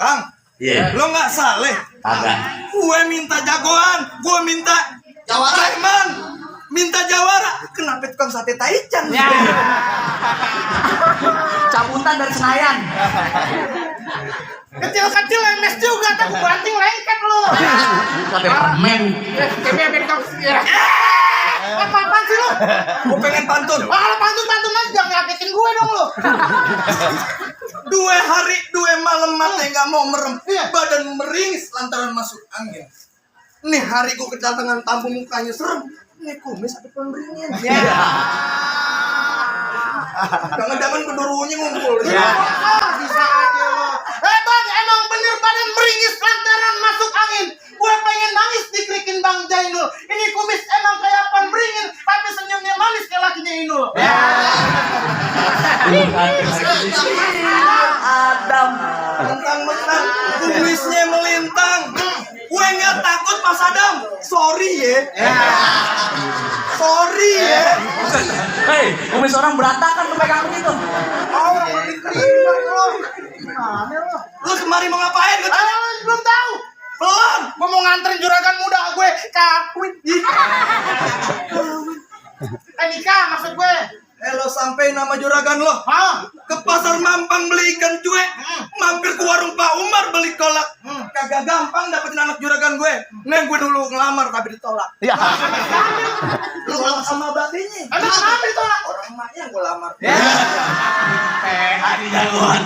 Bang, lo nggak saleh. Kagak. Gue minta jagoan, gue minta jawara, emang minta jawara. Kenapa tukang sate Taichan? Ya. Cabutan dari Senayan. Kecil-kecil lemes juga, tapi banting lengket lo. Sate permen. Apa-apaan sih lo? Gue pengen pantun. Kalau pantun-pantun aja jangan ngagetin gue dong lo. 2 hari 2 malam mata nggak mau merem, Iya. badan meringis lantaran masuk angin. Nih hari gue kedatangan tamu mukanya serem. Nih kumis ada pemberingin. Ya. Jangan-jangan kedurunnya ngumpul. Ya. Bisa aja lo. Bang, emang bener badan meringis lantaran masuk angin. Gue pengen nangis dikrikin Bang Jainul. Ini kumis emang kayak pan beringin, tapi senyumnya manis kayak lakinya Inul. Adam. Mentang-mentang kumisnya melintang. Gue nggak takut Mas Adam. Sorry ya. Sorry ya. Hei, kumis orang berantakan tuh pegang begitu. Orang lebih keribat lo. Gimana lo? Lu kemari mau ngapain? Belum tahu. Belum. Gue mau nganterin juragan muda gue kawin. Nikah maksud gue. Lo sampai nama juragan lo. Hah? Ke pasar Mampang beli ikan cuek, mampir ke warung Pak Umar beli kolak. Kagak gampang dapetin anak juragan gue. Neng gue dulu ngelamar tapi ditolak. Ya. Lu ngelamar sama babinya. Emang kenapa ditolak? Orang emaknya yang gue lamar. Hari jagoan.